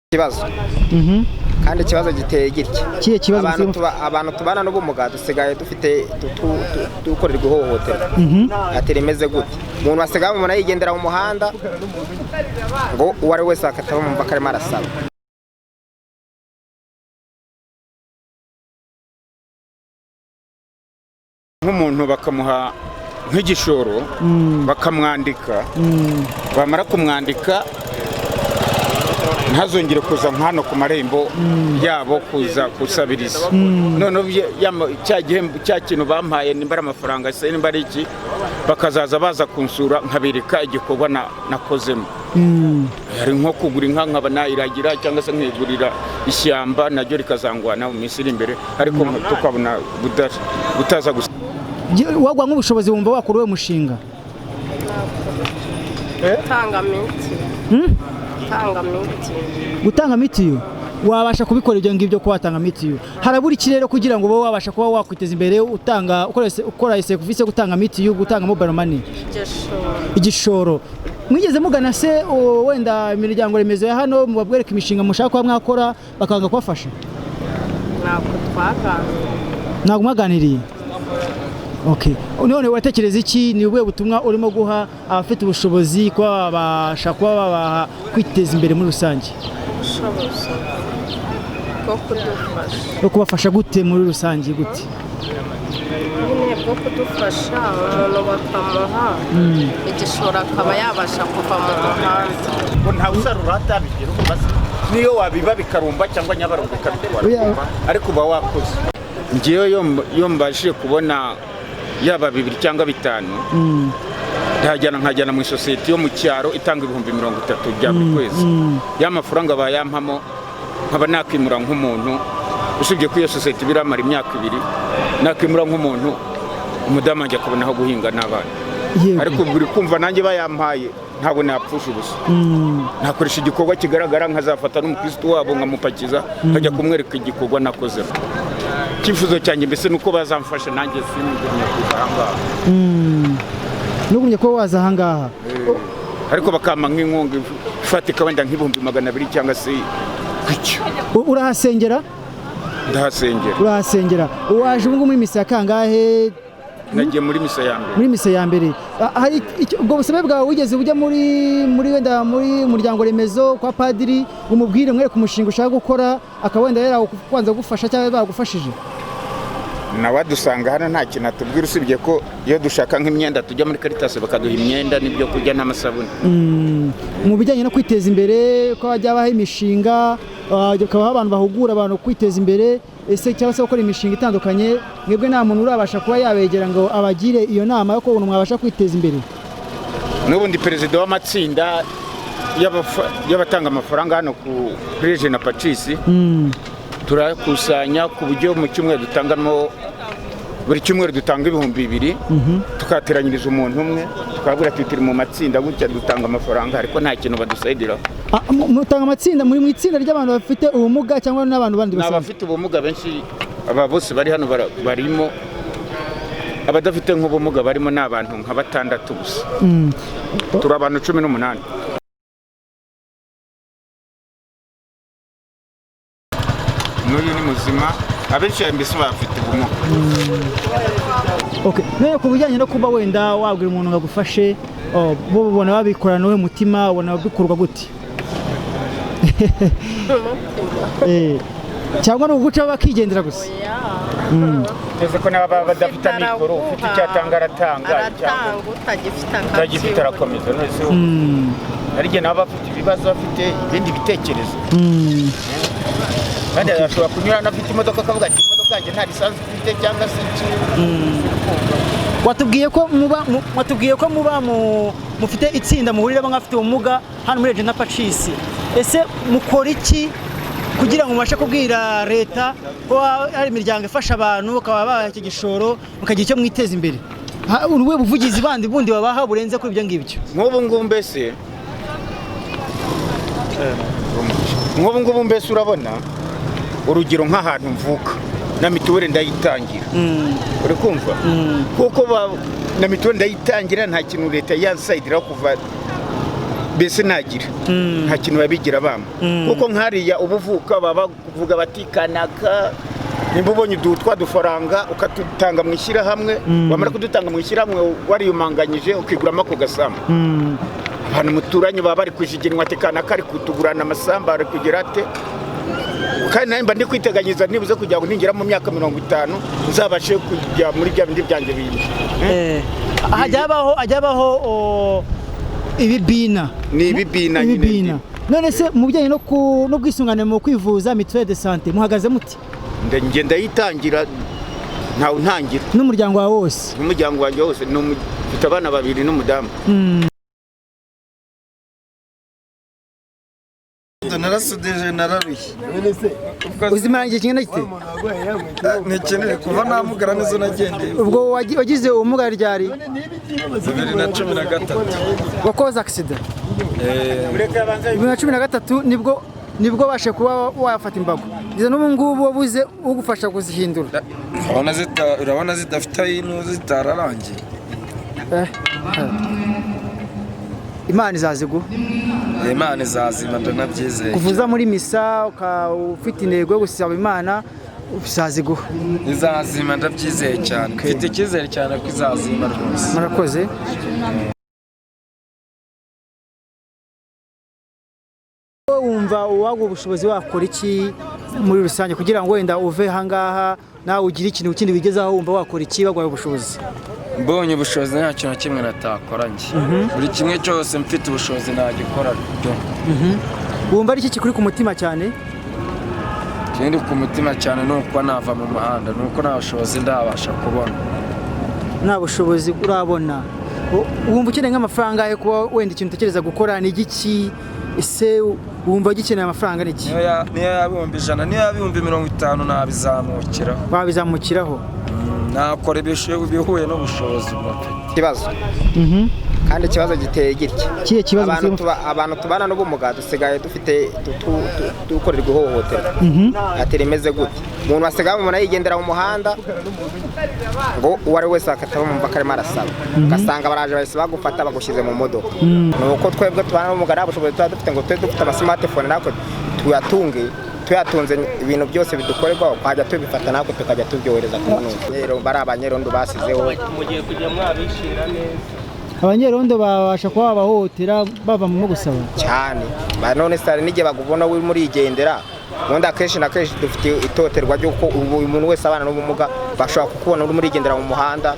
Ikibazo kandi ikibazo giteye gitya. Kihe kibazo? Abantu tubana n'ubumuga dusigaye dufite dukorerwa ihohoterwa. Ati rimeze gute? Umuntu asigaye umuntu yigendera mu muhanda ngo uwo ari we wese akata bamwumva ko arimo arasaba. Nk'umuntu bakamuha nk'igishoro, bakamwandika, bamara kumwandika ntazongere kuza nk'hano ku marembo yabo kuza gusabiriza. Noneho cya gihembo, cya kintu bampaye, nimba ari amafaranga se, nimba ari iki, bakazaza baza kunsura nkabereka igikorwa nakozemo. Hari nko kugura inka nkaba nayiragira, cyangwa se nkigurira ishyamba naryo rikazangwana mu minsi iri imbere, ariko tukabona butaza gusa. Wagwa nk'ubushobozi wumva wakora uwo mushinga? Gutanga miti. Gutanga miti. Gutanga mitiyu, wabasha kubikora ibyo ngibyo ko watanga mitiyu? Harabura iki rero kugira ngo ube wabasha kuba wakwiteza imbere, utanga, ukora serivisi yo gutanga mitiyu, gutanga mobile money? Igishoro. Igishoro. Mwigeze mugana se wenda imiryango remezo ya hano, mubabwereka imishinga mushaka kuba mwakora, bakanga kubafasha? Ntabwo twaganiriye. Ntabwo mwaganiriye. Okay, none uratekereza iki? Ni ubuhe butumwa urimo guha abafite ubushobozi kuba babasha kuba babaha kwiteza imbere muri rusange? Ubushobozi bwo kudufasha. No kubafasha gute muri rusange, gute? Nyine bwo kudufasha, umuntu bakamuha igishoro akaba yabasha kuva mu muhanda. Ngo ntawe usarura atabigira urumva se? Niyo wabiba bikarumba cyangwa Nyabarongo ikabitwara, Oya. ariko uba wakoze. Ngewe iyo mbashije kubona yaba bibiri cyangwa bitanu, ndajyana nkajyana mu isosiyete yo mu cyaro itanga 30,000 bya buri kwezi. Ya mafaranga bayampamo nkaba nakimura nk'umuntu, usibye ko iyo sosiyete biramara imyaka 2, nakimura nk'umuntu, umudamu wanjye akabona aho guhinga n'abana. Ariko buri kumva nanjye bayampaye ntabwo napfusha ubusa, nakoresha igikorwa kigaragara, nkazafata n'umukristo wabo nkamupakiza, nkajya kumwereka igikorwa nakozemo. Icyifuzo cyanjye mbese ni uko bazamfasha nanjye sinigumye kuza aha ngaha. Ntugumye kuba waza ahangaha. Ariko bakampa nk'inkunga ifatika, wenda nk'200,000 cyangwa se gutyo. Urahasengera? Ndahasengera. Urahasengera. Waje ubu ngubu muri misa ya kangahe? Nagiye muri misa ya mbere. Muri misa ya mbere. Hari ubwo busabe bwawe wigeze ujya muri wenda muri muryango remezo kwa padiri, umubwire, mwereke umushinga ushaka gukora, akaba wenda yarakwanza kugufasha cyangwa bagufashije? Nawe adusanga hano nta kintu atubwira, usibye ko iyo dushaka nk'imyenda tujya muri Caritas bakaduha imyenda n'ibyo kurya n'amasabune. Mu bijyanye no kwiteza imbere, ko hajya habaho imishinga, hakabaho abantu bahugura abantu kwiteza imbere ese, cyangwa se gukora imishinga itandukanye, mwebwe nta muntu urabasha kuba yabegera ngo abagire iyo nama yo kubona mwabasha kwiteza imbere? N'ubundi perezida w'amatsinda y'abatanga amafaranga hano kuri Regina Pacis, turakusanya ku buryo mu cyumweru dutangamo, buri cyumweru dutanga 2000, tukateranyiriza umuntu umwe, tukabwira ati turi mu matsinda gutya, dutanga amafaranga, ariko nta kintu badusayidiraho. Mutanga amatsinda, muri mu itsinda ry'abantu bafite ubumuga cyangwa n'abantu bandi Ni basanzwe? Abafite ubumuga benshi, aba bose bari hano barimo. Abadafite nk'ubumuga barimo ni abantu nka batandatu gusa. Turi abantu 18. N'uyu ni muzima, abenshi mbese bafite ubumuga. Okay. None ku bijyanye no kuba wenda wabwira umuntu ngo agufashe, bo ubona babikorana n'uwe mutima? Ubona bikorwa gute? Cyangwa ni uguca bakigendera gusa? Twese ko n'ababa badafite amikoro, ufite icyo atanga aratanga, cyangwa Aratanga, utagifite utagifite akabyibura. arakomeza. None se hari igihe nabo bafite ibibazo, bafite ibindi bitekerezo, kandi ashobora kunyura anafite imodoka akavuga ati imodoka yanjye nta lisansi ifite cyangwa se iki. Watubwiye ko muba mufite itsinda muhuriramo nk'abafite ubumuga hano muri Regina Pacis. Ese mukora iki kugira ngo mubashe kubwira leta ko hari imiryango ifasha abantu, bakaba babaha icyo gishoro mukagira icyo mwiteza imbere? Ubuhe buvugizi bandi bundi babaha burenze kuri ibyo ngibyo? Nk'ubu ngubu mbese urabona urugero nk'ahantu mvuka na mituweli ndayitangira, uri kumva, kuko na mituweli ndayitangira, nta kintu leta yansayidiraho kuva. Mbese nagira nta kintu babigira bampa, kuko nk'hariya uba uvuka baba bavuga bati kanaka, nimba ubonye twa dufaranga ukadutanga mu ishyirahamwe, wamara kudutanga mu ishyirahamwe wariyumanganyije ukiguramo ako gasambu, abantu muturanye baba bari kujiginwa ati kanaka ari kutugurana amasambu, ari kugira ate. Kandi nawe mba ndi kwiteganyiriza nibuze kugira ngo ningera mu myaka 50 nzabashe kujya muri bya bindi byanjye bindi. Hajya habaho ibibina. Ni ibibina nyine. Ibibina. None se mu bijyanye n'ubwisungane mu kwivuza, mutuelle de santé, muhagaze muti? Njye ndayitangira, ntawe untangira. N'umuryango wawe wose? N'umuryango wanjye wose, mfite abana babiri n'umudamu. Narasudije, nararushye. Uzimara igihe kingana gite? Ntikenere kuva namugara nizo nagendeye. Ubwo wagize ubumuga ryari? 2013. Wakoze accident 2013, nibwo wabashe kuba wafata imbago, kugeza n'ubu ngubu wabuze ugufasha kuzihindura? Urabona zidafite ino zitararangiye. Imana izaziguha. Imana izazima, ndanabyizeye. Kuvuza muri misa ukaba ufite intego yo gusaba Imana, izaziguha. Izazima, ndabyizeye cyane, mfite icyizere cyane ko izazima rwose. Murakoze. Wowe wumva uwaguha ubushobozi wakora iki muri rusange kugira ngo wenda uve ahangaha nawe ugire ikintu kindi wigezaho? Wumva wakora iki baguhaye ubushobozi? Mbonye ubushobozi nta kintu na kimwe natakora njye. Buri kimwe cyose mfite ubushobozi nagikora byo. Wumva ari iki kikuri ku mutima cyane? Ikindi ku mutima cyane ni uko nava mu muhanda, ni uko nta bushobozi ndabasha kubona. Nta bushobozi urabona. Wumva ukeneye nk'amafaranga yo kuba wenda ikintu utekereza gukora ni igiki? Ese wumva gikeneye amafaranga ni iki? Niyo yaba 100,000, niyo yaba 50,000, nabizamukiraho. Wabizamukiraho. Nakora ibihuye n'ubushobozi mfite. Ikibazo, kandi ikibazo giteye gitya. Kihe kibazo? Abantu tubana n'ubumuga dusigaye dufite dukorerwa ihohoterwa. Ati rimeze gute? Umuntu asigaye umuntu yigendera mu muhanda ngo uwo ari we wese akata bamwumva ko arimo arasaba, ugasanga baraje bahise bagufata bagushyize mu modoka. Ni uko twebwe tubana n'ubumuga nta bushobozi tuba dufite ngo tube dufite amasmartphone natwe tuyatunge. Tuyatunze, ibintu byose bidukorerwaho twajya tubifata natwe tukajya tubyohereza ku muntu. Rero bari abanyerondo basizeho. Mugiye kujya mwabishira neza. Abanyerondo babasha kuba babahohotera bava mu gusaba? Cyane. None se hari n'igihe bagubona urimo urigendera. Ubundi akenshi na kenshi dufite itoterwa ry'uko ubu umuntu wese abana n'ubumuga bashobora kukubona urimo urigendera mu muhanda,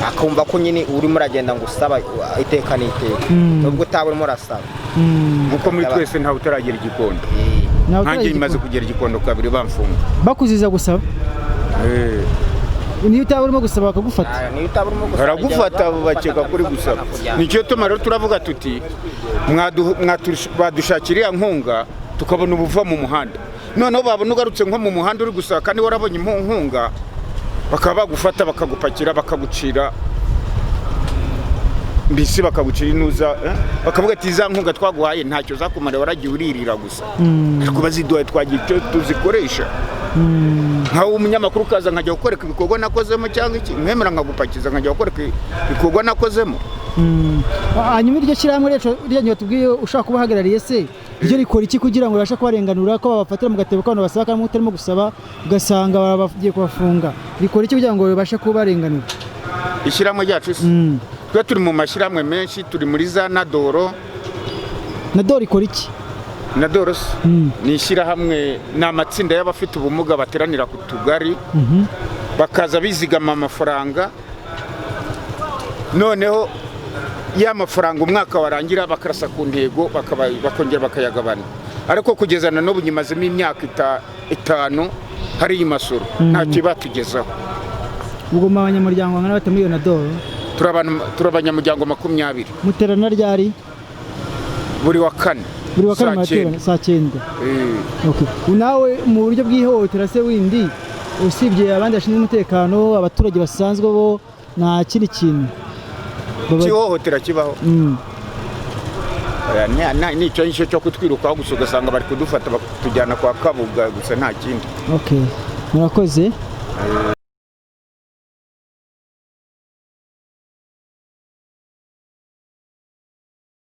akumva ko nyine urimo uragenda ngo usaba iteka n'iteka, nubwo utaba urimo urasaba. Kuko muri twese ntawe utaragera igikondo. Ntawe Nkanjye utaragera maze igikondo. kugera igikondo kabiri bamfunga. Bakuziza gusaba? Eh. Niyo utaba urimo gusaba bakagufata? Ah, niyo utaba urimo gusaba, Baragufata, bakeka kuri gusaba. bakakujyana. Nicyo tuma rero turavuga tuti badushakira iriya nkunga tukabona ubuva mu muhanda. Noneho babona ugarutse nko mu muhanda uri gusaba kandi warabonye inkunga, bakaba bagufata bakagupakira, bakagucira mbisi, bakagucira inuza, eh? Bakavuga ati za nkunga twaguhaye ntacyo zakumara, waragiye uririra gusa. Ariko baziduhaye twagira icyo tuzikoresha. Nkawe umunyamakuru ukaza nkajya kukwereka ibikorwa nakozemo, cyangwa iki, nkemera nkagupakiza nkajya kukwereka ibikorwa nakozemo. Hanyuma iryo shyirahamwe ryacu ryanyu watubwiye ushaka kuba uhagarariye, se ryo rikora iki kugira ngo babashe kubarenganura, ko babafatira mu gatebo k'abantu basaba kandi mutarimo gusaba, ugasanga bagiye kubafunga? Rikora iki kugira ngo babashe kubarenganura? Ishyirahamwe ryacu se, twe turi mu mashyirahamwe menshi, turi muri za nadoro. Nadoro ikora iki? Nadoro se ni ishyirahamwe, ni amatsinda y'abafite ubumuga bateranira ku tugari, bakaza bizigama amafaranga. Noneho ya mafaranga umwaka warangira bakarasa ku ntego, bakongera bakayagabana. Ariko kugeza na n'ubu nyimazemo imyaka 5 hari iyi masoro, ntacyo batugezaho. Ubwo mu banyamuryango bangana bate muri iyo nadoro? Turi abanyamuryango 20. Muterana ryari? Buri wa kane. Buri wa kane? Saa Muraterana cyenda. Saa 9? Eh. Okay. Nawe mu buryo bw'ihohotera se windi, usibye abandi bashinzwe umutekano, abaturage basanzwe bo nta kindi kintu Ihohotera kibaho? Oya, ni icyo ngicyo cyo kutwirukaho gusa, ugasanga bari kudufata bakatujyana kwa Kabuga gusa, nta kindi. Okay. Murakoze.